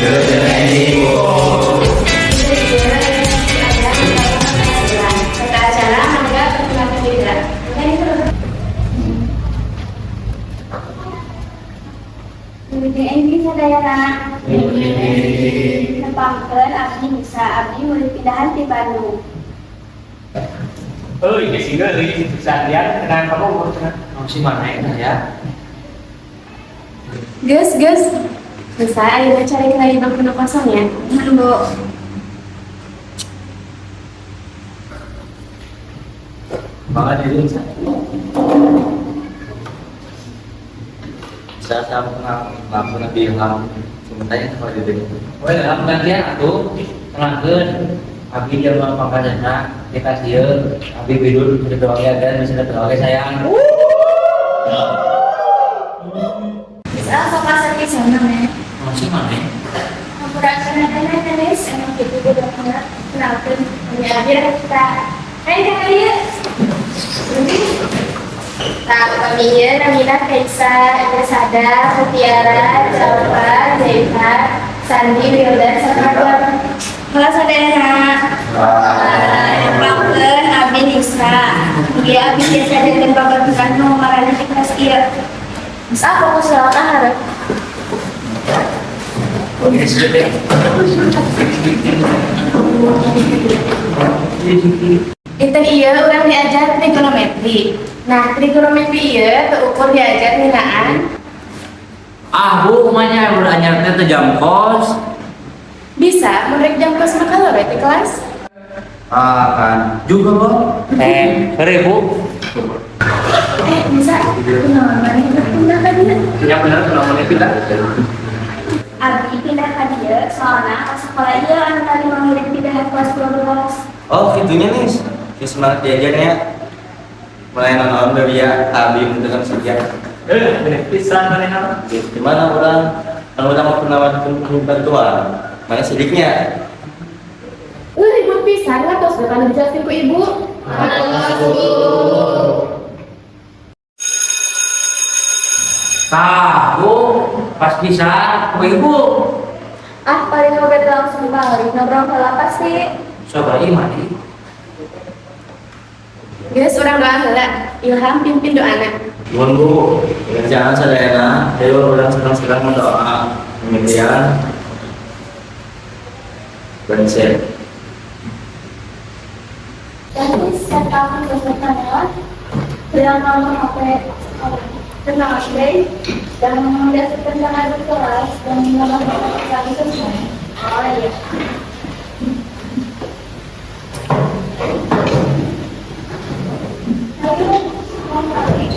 Wilujeng enjing, Bu. Ada tata acara, mangga perkenalkan diri lah. Mangga ini terus. Wilujeng enjing sadayana. Nepangkeun abdi Nisa, abdi murid pindahan ti Bandung. Euy, geus ieu euy seharian tenang kamu umur cenah. Mau sih mana ya? Geus, geus. Nisa, ayo cari lagi bangku nu kosong ya. Bu. Mangga diri bisa. Saya sama ngaku nabi ilham sementara sama diri. Oh, dalam gantian atuh tenangkeun. Abi dia mah pangkasana kita sieun, abi bidul udah doa dan bisa doa sayang. Bisa sok kasar pisan mah. Mau sih mana? Hampura kana Nis, emang gitu budakna. Kenalkeun, ya biar kita. Ayo ka dieu. Nah, upami ieu namina Kaisa, Sada, Mutiara, Jalpa, Zaifa, Sandi, Wildan, sareng Halo sadayana. Nepangkeun abdi Nisa. Mugi abdi tiasa janten babaturan nu maraneh di kelas ieu. Geus ah fokus heula ka hareup. Oke, sudah deh. Dinten ieu urang diajar trigonometri. Nah, trigonometri ieu teukur diajar ngeunaan Ah, Bu, kumanya udah anyar teh jam kos. Bisa mun rek jam kos mah kalau di kelas. Ah kan juga, Bu. Eh, hore, Bu. Eh, bisa. Kunaon maneh pindah ka dieu? Ya bener kenapa mana pindah? Abdi pindah ka dieu soalna ka sekolah ieu anu tadi murid pindahan kelas 12. Oh, gitunya nih. Si semangat diajarnya. Mulai nonton dari ya abi mendengar saja. Eh, bener pisan manehna. Gimana orang? Kalau orang mau penawarkan bantuan, mana sidiknya? Ribut pisan lah tos depan dijelaskeun ku ibu. Tah, Bu, pas bisa ku Ibu. Ah, paling ngobrol langsung balik ngobrol heula pasti. Coba mandi. Geus urang doa heula. Ilham pimpin doana. Nuhun, Bu, jangan sadayana, ayo orang sedang-sedang mendoa. Kemudian, Bensel. Jadi siapa peserta yang nomor HP tenang deh dan tentang ada kelas dan nomor HP kami selesai. Oh iya. Ayo, mau balik.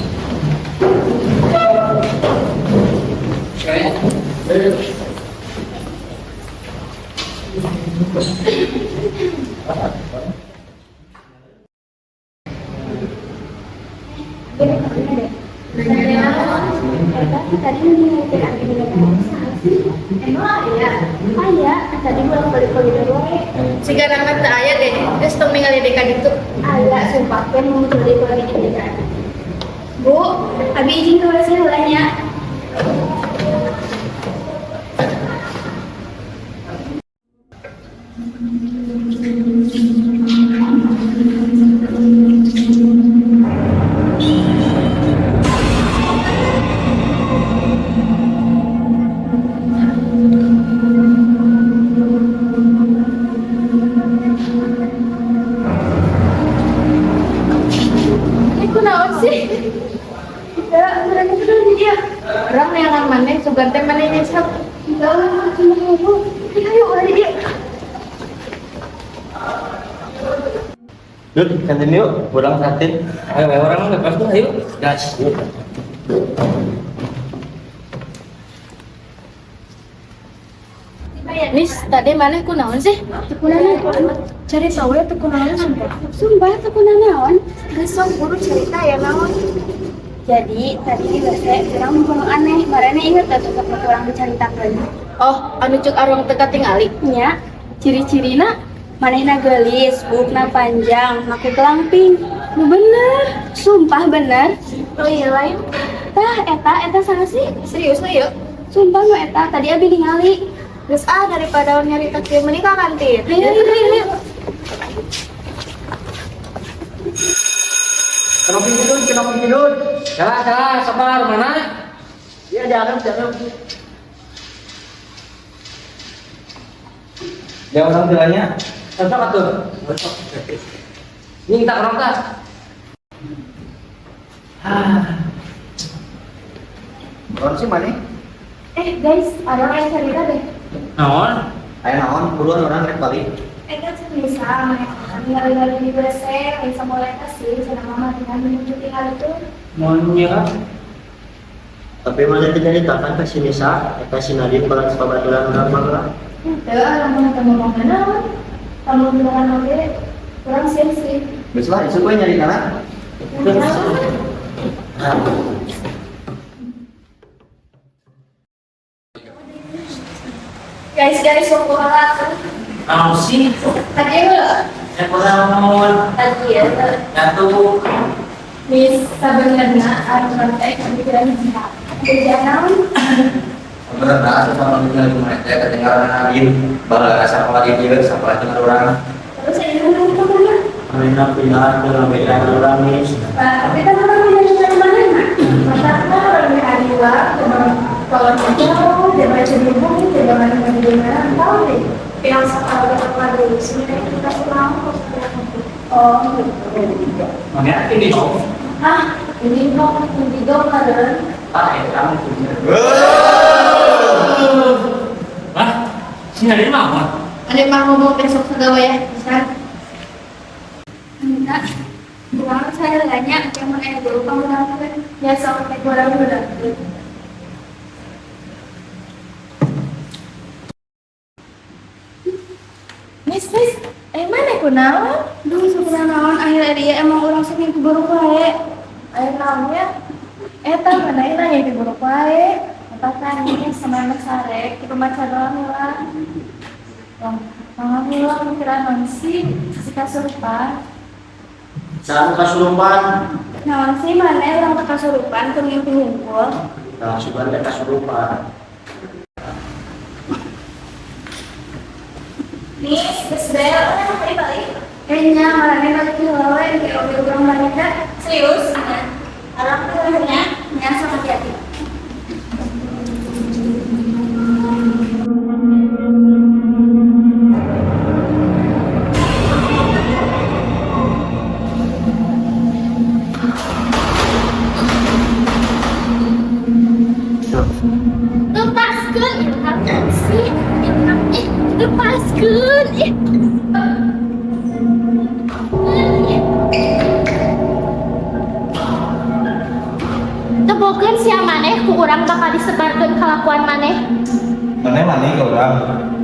Nanya, tadi nanya abdi sih? Emang aya? Aya, tadi bolak balik koridor wae. Siga nama teu aya deh, geus tong ningali deui ka ditu. Aya, sumpah kan mau balik lagi di Bu, abi izin ke WC heula nya. Ini kunaon sih? Ya, mereka tuh di dia. Urang neangan maneh sugan teh maneh nyesep. Enggak, cuma Bu. Ayo, ulah di dieu. Yuk, kantin yuk, kurang kantin. Ayo, ayo orang lepas tuh, ayo. Gas, yuk. Nis, tadi maneh kunaon sih? Teu kunaon. Cari tahu ya teu kunaon sumpah. Sumpah teu kunaon. Geus sok buru cerita ya naon. Jadi tadi di WC urang ngomong aneh, marane inget teh sok urang dicaritakeun. Oh, anu cuk arwah teu katingali. Nya, ciri-cirina manehna geulis, buukna panjang, make gelang pink. Nu bener, sumpah bener. Oh iya lain. Tah, eta eta saha sih? Serius lah yuk. Sumpah nu eta tadi abi ningali. Geus ah daripada nyarita kieu mending ka kantin. Ayo ayo ayo. Kenapa tidur? Kenapa tidur? Salah, salah, sabar, mana? Iya, jangan, jangan. Ya orang bilangnya. Cocok atuh. Cocok. Ini kita orang tas. Orang sih mana? Guys, ada orang yang cerita deh. Naon? Ayo naon, buruan orang rek balik. Kan bisa, lari-lari di WC, bisa mulai kasih, senang mama dengan menunjuki hal itu. Monyet. Tapi mana tidak ditahan ke sini sa, eta si Nadine balas pabaturan urang mah lah. Teu, lamun teu ngomong naon. Kamu beneran oge, kurang sih sih. Geus lah, isuk we nyari kana. Guys, guys, waktu kalah. Naon sih? Tadi ya, Ya kurang naon. tadi ya. Jatuh. Miss sebenarnya aturan teh kepikiran cinta. Kerja naon? Sebenarnya sama dengan rumah teh ketinggalan Nadine. Baheula sakola di dieu, sakola jeung urang. Terus saya ngomong ke mana? Marina pindah ke beda urang nih. Tapi kan orang punya cita mana? Masyarakat orang di Adiwa, kalau jauh, dia baca di bumi, dia baca di mana, tahu deh. Yang sekolah dapat lagu, sebenarnya kita semua oh gitu. Mana ini dong? Ah, ini dong, ini dong kan? Ah, ya kamu punya. Wah, si Nadine mah apa? Ada mah ngomong besok segawa ya, bisa. Enggak. Kurang saya nanya, yang mana guru kamu tahu ya sampai kurang udah. Miss, miss, mana kunaon? Duh, sebenarnya naon akhir dia emang orang sok mimpi buruk wae. Ayo naonnya? Eta mana nanya di buruk wae. Eta tanya sama anak sare, kita maca doang lah. Mama bilang mikiran naon sih, si kasurupan. Salam kasurupan. Naon sih mana orang kasurupan keur mimpi hungkul. Nah, sugan teh kasurupan. Nih, geus bel, orang tadi balik. Kayaknya marane balik heula we, ke oge urang balik dah. Serius? Nya. Arang teh nya, nya sama hati-hati. Lepaskeun Ilham sih, Ilham ih, lepaskeun ih. Tebokeun sia maneh ku urang bakal disebarkeun kalakuan maneh. Maneh maneh ke urang.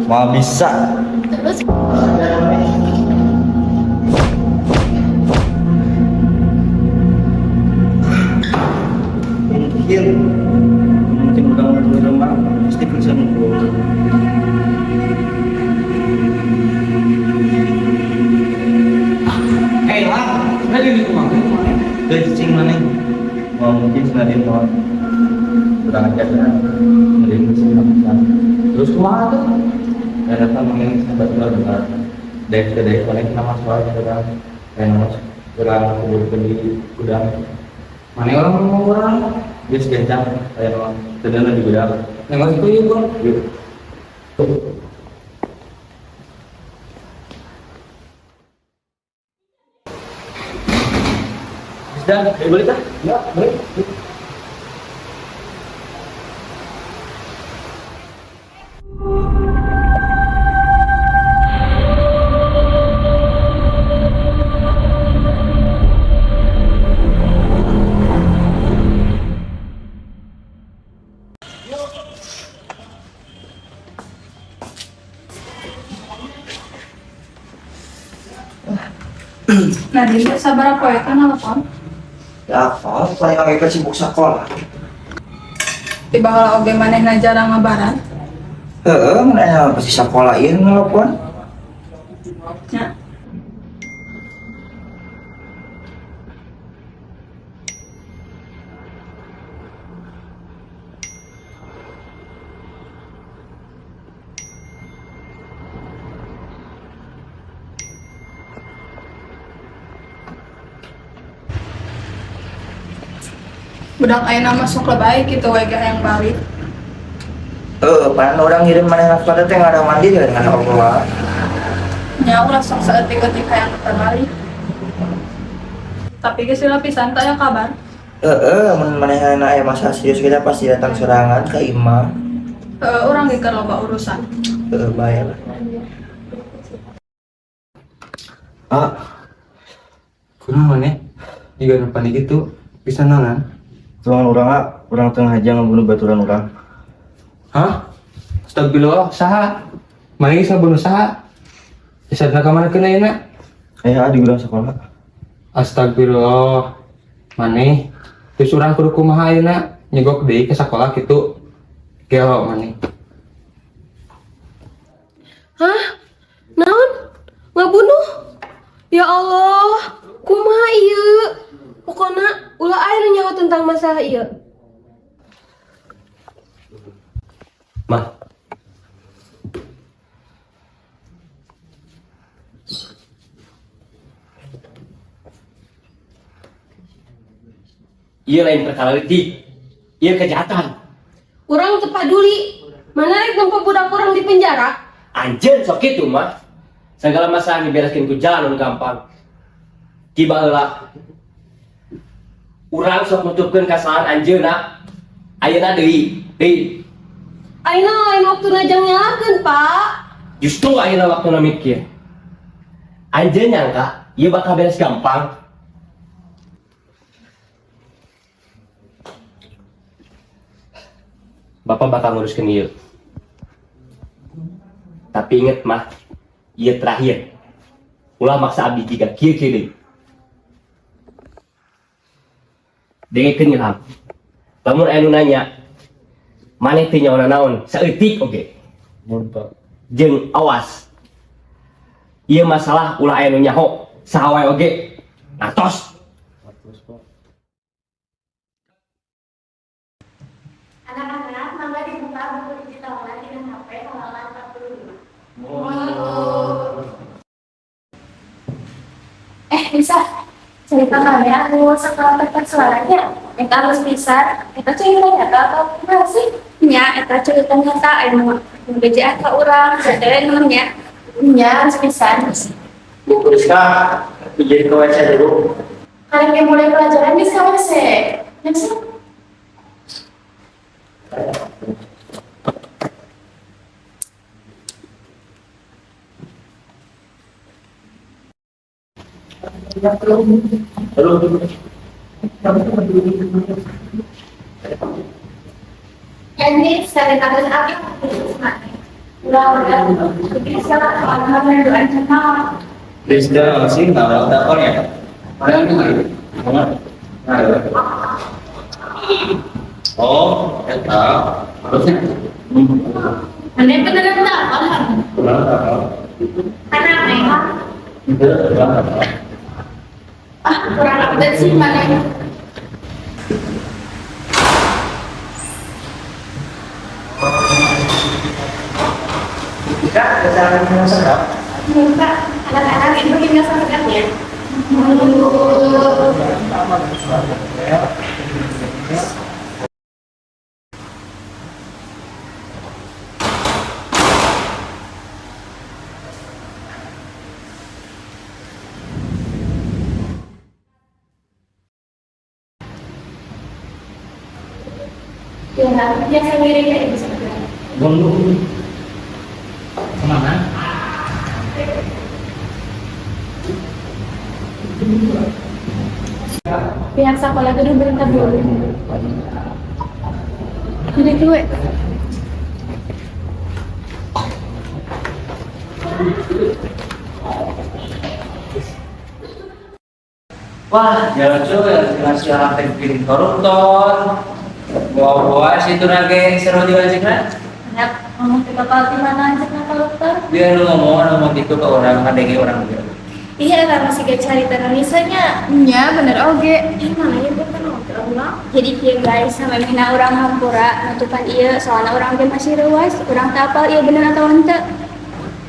Moal bisa. Terus Mungkin urang di rumah pasti bisa nunggu. Hei lah, Nadine di kumah, mana? Teu cicing maneh. Moal mungkin si Nadine moal. Kurang ajar ya. Nadine sih bisa. Terus kumaha tuh? Dan datang maneh sahabat urang dengar. Daek teh daek maneh nama soalnya urang. Kayak nama urang kuburkeun di gudang. Mana orang ngomong orang? Geus gancang kayak nama teu di gudang. Nengok itu yuk, Bang. Yuk. Sudah, ayo balik ah. Ya, balik. Nadine teh sabar poe kan nelpon. Ya apa, paling oge sibuk sekolah. Tiba heula oge manehna jarang ngabaran. Heeh, mana pasti sekolah ieu nelpon. Nya. Budak ayeuna mah sok lebay kitu we ge hayang balik. Eh, pan urang ngirim manehna sekolah teh ngarah mandi dengan Allah. Nya ulah sok saeutik-eutik hayang terbalik. Tapi geus lila pisan teh aya kabar. Heeh, mun manehna aya masalah serius kita pasti datang sorangan ke imah. Heeh, urang ge keur loba urusan. Heeh, bae lah. Ah, kunaon maneh? Jiga nu panik gitu, bisa naon? Tuangan urang ah, urang tengah aja ngebunuh baturan urang. Hah? Astagfirullah, saha? Maneh geus ngabunuh saha? Jasadna ka mana keun ayeuna? Eh, ah di gudang sekolah. Astagfirullah. Maneh, terus urang kudu kumaha ayeuna? Nyegok deui ke sakola kitu. Gelo maneh. Hah? Naon? Ngabunuh? Ya Allah, kumaha ieu? Pokona ulah aya nu nyaho tentang masalah ieu. Mah. Ieu lain perkara leutik. Ieu kejahatan. Urang teu paduli. Mana rek nempo budak urang di penjara? Anjeun sok kitu mah. Segala masalah dibereskeun ku jalan nu gampang. Tiba heula. Urang sok nutupkeun kasalahan anjeunna. Ayeuna deui, deui. Ayeuna lain waktuna jang nyalahkeun, Pak. Justru ayeuna waktuna mikir. Anjeun nyangka ieu bakal beres gampang. Bapak bakal nguruskeun ieu. Tapi inget mah, ieu terakhir. Ulah maksa abdi jiga kieu-kieu deui. Dengekeun Ilham. Lamun aya nu nanya, maneh teu nyaho naon, saeutik oge. Mun, Pak. Jeung awas. Ieu masalah ulah aya nu nyaho, saha wae oge. Ngartos. Terus, Pak. Anak-anak, mangga dibuka buku digitalna dina HP halaman 45. Eh, bisa. Cerita kami anu sekolah peta suaranya. Eta harus bisa. Eta cerita nyata atau kumaha sih? Nya eta cerita nyata anu bejaan ka urang, sadaya nya. Nya harus pisan. Bu Priska, izin ke WC dulu. Kalian yang mulai pelajaran bisa WC. Ya sih. Aduh, Ini ceritakan apa? Ulah-ulah bisa soal doa channel. Rizka sih nggak telepon ya? Oh, eta. Harusnya. Aneh beneran tak apa? Kurang apa? Karena aneh. Kurang apa? Ah, kurang update sih mana? Kak, kesalahan yang sedap. Pak, anak-anak ibu hingga sampai ya. Ya, biasa ngiring ke ibu saja. Kemana? Pihak sekolah gedung berita dulu. Jadi gue. Wah, jalan cuy, ngasih orang piring koruptor. Bawa-bawa situ nage seru juga sih kan? Banyak ngomong ke bapak di mana aja kenapa dokter? Biar lu ngomong ngomong gitu ke orang, kadenge orang gitu. Iya, lah masih gak cari misalnya. Nya bener oge. Ih, mana ya bukan ulang. Jadi kieu guys, sampai mina urang hampura nutupan ieu soalna urang ge masih reuas, urang teu apal ieu bener atau henteu.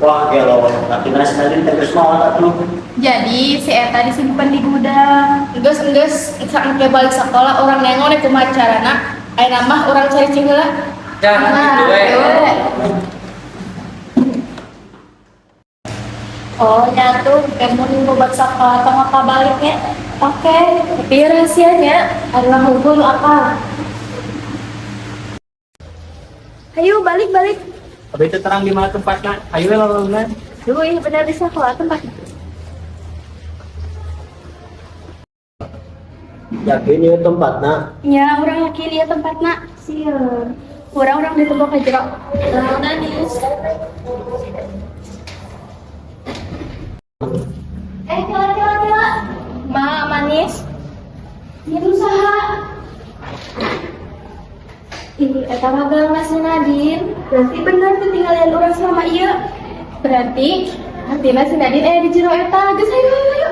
Wah, gelo. Tapi si Nadine teh geus maot atuh. Jadi si eta disimpan di gudang. Geus geus saengke balik sekolah urang nengok deh kumaha carana. Ayeuna mah urang cari heula. Dah, gitu we. Oh, nyatu kamu bobat sekolah atau ngapa baliknya? Oke, tapi rahasianya adalah hukum apa? Ayo balik balik. Tapi itu terang di mana tempatnya? Ayo we lalunan. Duh, iya benar di sekolah tempat. Yakin ieu tempatna? Ya, urang yakin ieu tempatna. Sieun. Urang-urang ditebak ka jero. Naon Anis? Eh, kela kela kela. Ma, manis. Ieu usaha. Ih, eta mah gelang si Nadine. Berarti bener ketinggalan urang selama ieu. Berarti artinya si Nadine di jero eta. Geus ayo ayo ayo.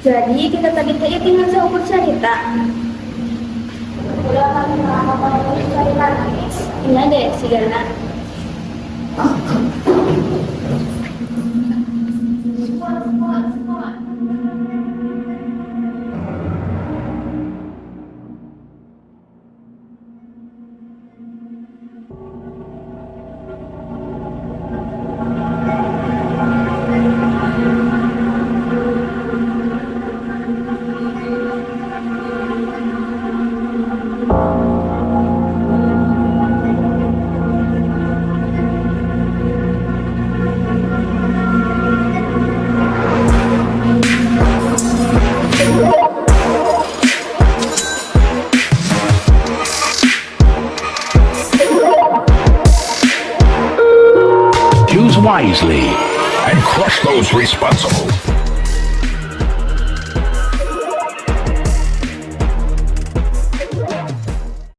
Jadi kita tadi teh tinggal seukur cerita. Udah kami apa cerita nangis. Ini deh si Gana. Choose wisely and crush those responsible.